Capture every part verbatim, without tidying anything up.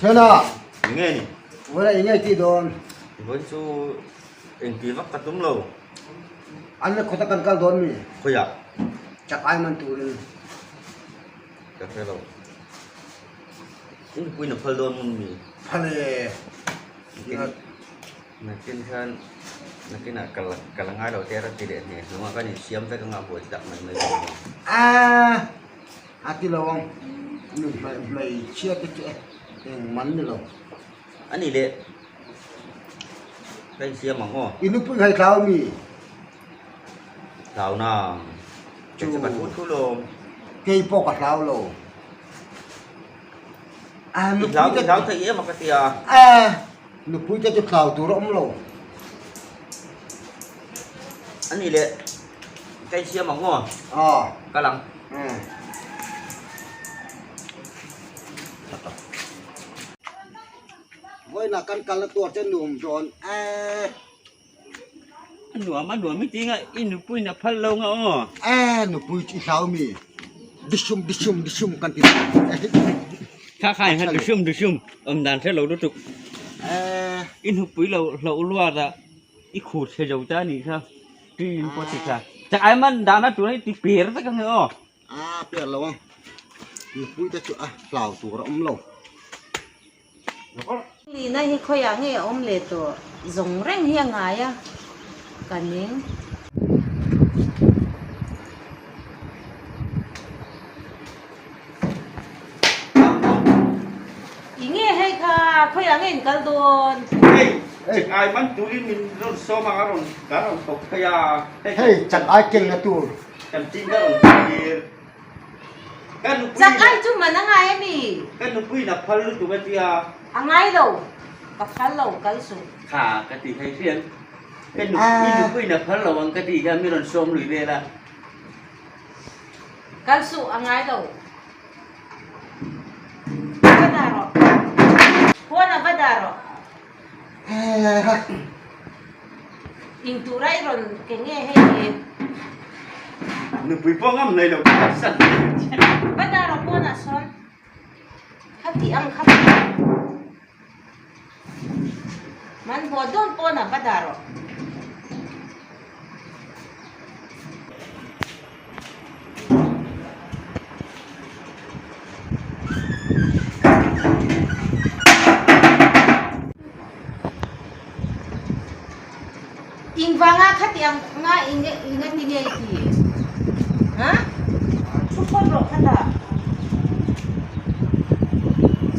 Thena. Nge ni? Wala inge ti don. Bon chu engti vak ka tum lo. An le khawta kan kal don mi. Khoia. Chak ai man turin. Ka hre lo. Inpuina phal don mun mi. Phal e. Kin, na kin khan, na kin a kal, kal ngai lo te ra ti le ni. Nunga kan insiam vek anga buoi tak mai mai. A, a ti lo ang. Hmei, hmeichhia te che. Engmani lo. A ni le. Kan insiam ang aw. I nupui hai thlau mi. Thlau na. Chu. Chu ka thu thu lo. Kei po ka thlau lo. A, i nupui thlau, te i thlau thei em a ka tia. A, nupui te chu thlau tur a um lo. A ni le. Kan insiam ang aw. A. Ka lang. A. Voina kan kalna tuor che nuom dawn. A. A nuom, a nuom mi ti nga, i nupuina phal lo nga aw. A, nupui chu i thlau mi. Dishum, dishum, dishum kan ti. Kha khai kha dishum, dishum. Awm dan hre lo lutuk. A. I nupui lo, lo lua da. I khut se zo ta ni kha. Ti in po ti kha. Chak ai man dan a tu ni ti per ta ka nge aw. A, per lo ang. Nupui ta chu a thlau tur a um lo. Ni na hi khoia nge a um le to. Zong reng hi a ngai a. Ka ning. Inge hei kha, khoia nge in kal don. Hei, hei. Ai man turin min ron sawm a ka ron, ka ron thok khoia. Hei, hei, chak ai keng na tur. Kan tin ka ron tir. Ka nupui chak na ai chu man a ngai a mi. Ka nupuina phal lutuk a tia. A ngai lo. Ka phal lo, kal suh. Kha, ka ti hei hrian. Ka nu-, a, i nupuina phal lo ang ka ti kha mi ron sawm lui vel a. Kal suh a ngai lo. Va da rawh. Phone a va da rawh. Ieng tura i ron ke nge hei e. Nupui po ngam nei lo ka san. Va da rawh phone a sawn. Kha ti ang kha. Man bo don po na va da rawh. Ieng vanga kha ti ang nga ieng, ieng a ti nge ti. Ha? Chu phone rawh kha ta.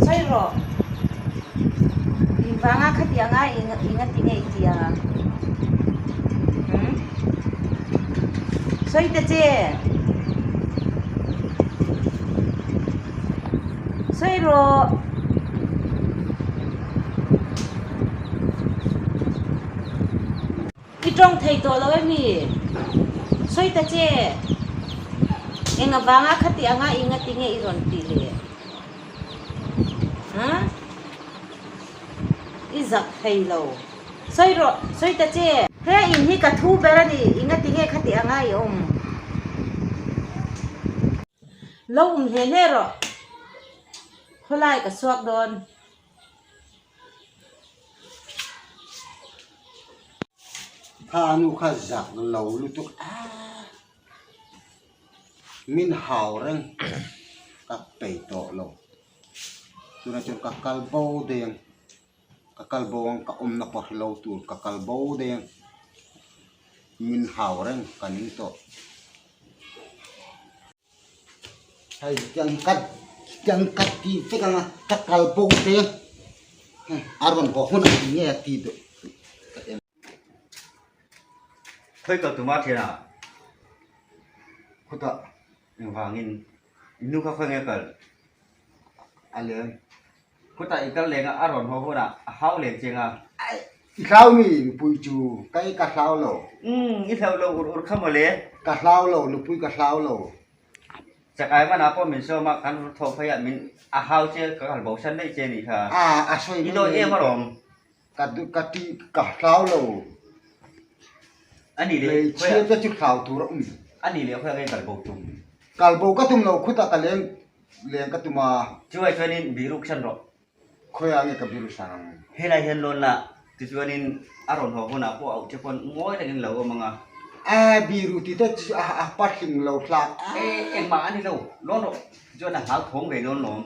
Sawi rawh. Ieng vanga kha ti anga ieng, ieng a ti nge tia. Hmm? Sawi ta che. Sawi rawh. I ṭawng thei tawh lo em i? Sawi ta che. Ieng avanga kha ti anga ieng a ti nge i rawn ti le? Ha? I zak thei lo. Sawi rawh, sawi ta che. He in hi ka thu ber a ni, ieng a ti nge kha ti anga i awm? Lo um hle hle rawh. Khawlai ka suak dawn. Kha nu kha zak lo lutuk a. Min hau reng ka pei tawh lo. Tuna chun ka kal bo deng. Ka kal bo ang ka awmna pawh hre lo tur ka kal bo deng. Min hau reng ka ning tawh. Hei, tiang kat, tiang kat ti vek anga ka kal bo te. Hei, a rawn haw hun a ti nge a ti deuh. Khoi kal tum a ṭhian a. Khuta. Engvangin, i nu kha khoi nge kal. A lem. Khuta i kal lenga a rawn haw huna, a hau leng chenga. Ai, i hlau mi, nupui chu, kei ka hlau lo. Um, i hlau lo ur ur kha maw le. Ka hlau lo, nupui ka hlau lo. Chakai mana pawh min sawma kan thaw phei a min a hau che ka kal bo san nei che ni kha. A, a sawi mai. I dawi em a rawm. Ka du, ka ti, ka hlau lo. A ni le, hmeichhia te chu hlau tur a um. A ni le, khoi nge kal bo tum. Kal bo ka tum lo, khuta ka leng. Leng ka tum a. Chu ai chuanin biruk san rawh. Khoi ang ka biru sang. Helai hian lawn la. Tichuanin a rawn haw hunah pawh a ute pawn ngawi takin lo awm ang a. A biru ti te chu a, a pa hling lo hlak. E, engmah a ni lo. Lawn rawh. Tichuan a nghak thawng ve dawn lawm.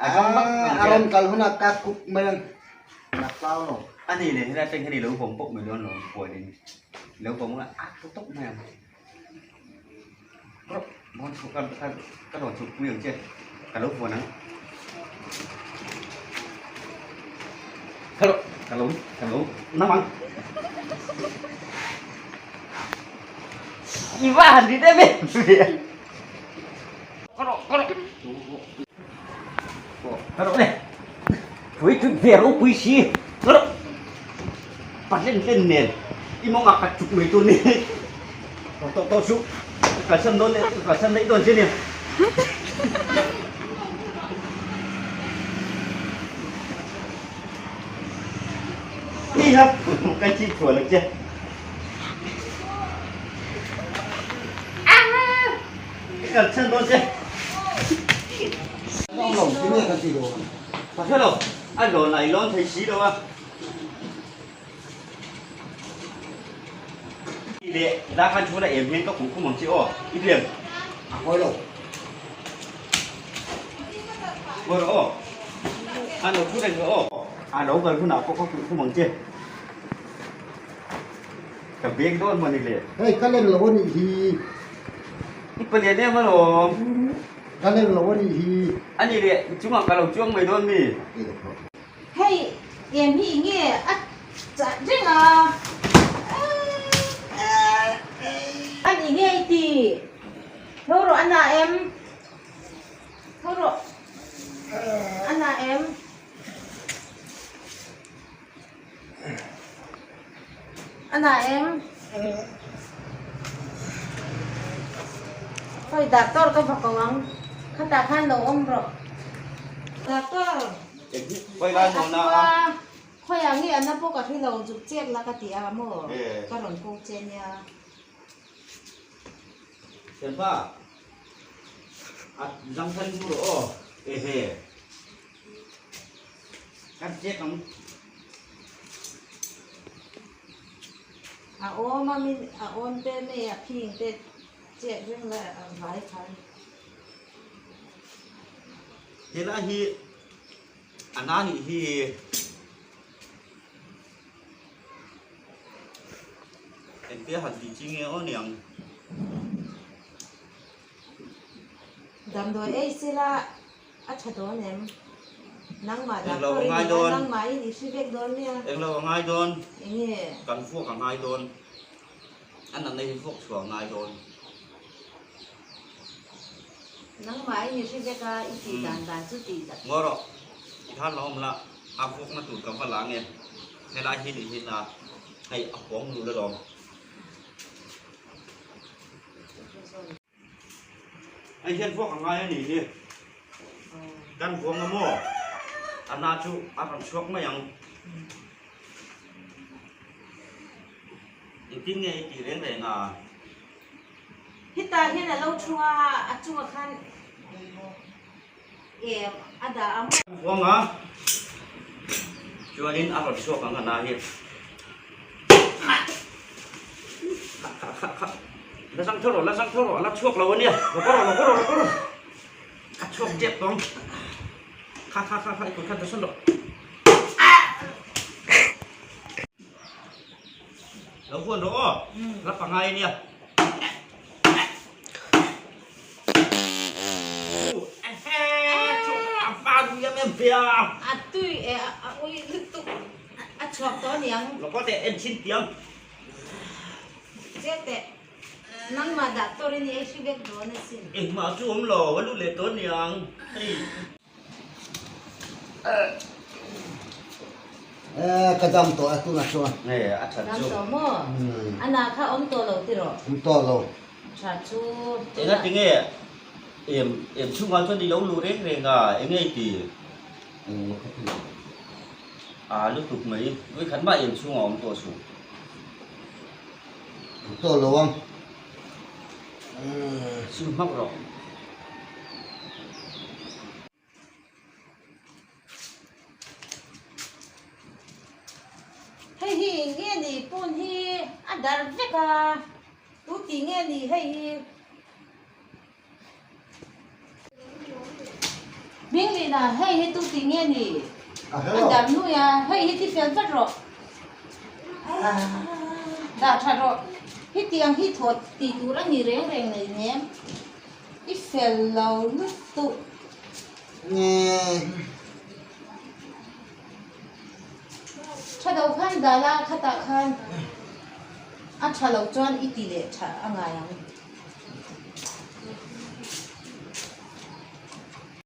A zawng mak ang a rawn kal hunah ka kuk mai ang. Na tlau lo. A ni le, helai teng hian i lo vawm pawh mai dawn lawm. Puanin. Lo vawm a, a tawk tawk mai ang. Ka, ka, ka, ka lo chhuk pui ang che. Ka lo phone ang. Ka lo, ka lo, ka lo. Na mang. I va han di de me. Ka lo, ka lo. Ka lo ne. Pui tu ve ro pui si. Ka lo. Pa hlen hlen nen. I mawng a ka chuk mai tu ni. To, to, to su. Ka san don ne, ka san dai don si ni. Ni ha, ka chi chua lak che. Ka san don che. Long long, ti ne ka ti lo. Pa hello. A lo nai lon thei si lo a. I le, la kan chuna em hian ka kum kum ang che aw. I lem. A hoi lo. Hoi lo aw. A lo chu reng lo aw. A lo kal hunah pawh ka kum kum ang che. Ka bag dawn mani le. Hei, ka leng lo a nih hi. I palian em alawm. Ka leng lo a nih hi. A ni le, chungah ka lo chuang mai dawn mi. Hei, em hi nge a chah reng a. A ni nge i ti. Tho rawh, a na em? Tho rawh. A na em? A na em? Hoi, doctor ka va ko ang. Khata khan lo awm rawh. Doctor. Hoi lai hmawna a. Khoi ang nge a na pawh ka hre lo, zuk check la ka ti a maw? Eh. Ka rawn ko che nia. Senpa. A zang than bu ro. Eh he. Kan check ang. A awm a min, a awm te nei a phing te check reng la a vai khan. Helai hi a na nih hi. Engte han ti chi nge aw niang. Damdawi ei sela a ṭha dawn em? Nangmah doctor i ni a, nangmah in i hre vek dawn nia. Englo a ngai dawn. Eng nge? Kan fuak a ngai dawn. A natna hi fuak chhuah a ngai dawn. Nangmah in i hre vek a, i ti dan dan chu ti tak. Ngawi rawh. I than la awm la. A fuakna tur ka va la nge. Helai hi ni hi na. Hei a puang nu la lawm. Ai hian fuak a ngai a ni hi. Kan buang a maw? A na chu a rawn chhuak mai ang. Engtin nge i ti reng reng a? Hi ta hian a lo chhung a, a chunga khan em a dah a maw? Buang a. Chuanin a rawn chhuak ang a na hi. Kha, kha, kha, kha. La sang tho rawh, la sang tho rawh, la chhuak lo a nia. Lo ko rawh, lo ko rawh, lo ko rawh. A chhuak ṭep tawng. Kha, kha, kha, kha, i kut khan ta sawn rawh. Lo vuan rawh aw. Mm. La pangai a nia. U, ehe, chu a va ui em em pia. A tui e, a, a ui lutuk. A, a chhuak tawh niang. Lo ko te en chin tiang. Che te. Nangma doctor in ei hre vek dawn a sin. Engmah chu awm lo, a lut leh tawh niang. Ei. Eh, ka dam tawh a tunah chuan. Eh, a ṭhat chu. Dam tawh maw? Hmm. A na kha awm tawh lo ti rawh. Awm tawh lo. Ṭha chu. Engatinge, em, em chhunga chuan i lo luh reng reng a, eng nge i ti? Eng nge ka ti? A lutuk mai. Vawi khat mah em chhunga awm tawh suh. Awm tawh lo ang. Hmm. Sim hmak rawh. Tu ti nge ni hei hi. Bing li na hei hi tu ti nge ni. A hei lo. Dam nu ya hei hi ti fel vat ro. Da tha ro. Hi ti ang hi thot ti tu ra ni reng reng nei nem. I fel lo lu tu. Nge. Tha do khan da la kha ta khan. A tha lo chuan i ti le tha a ngai ang.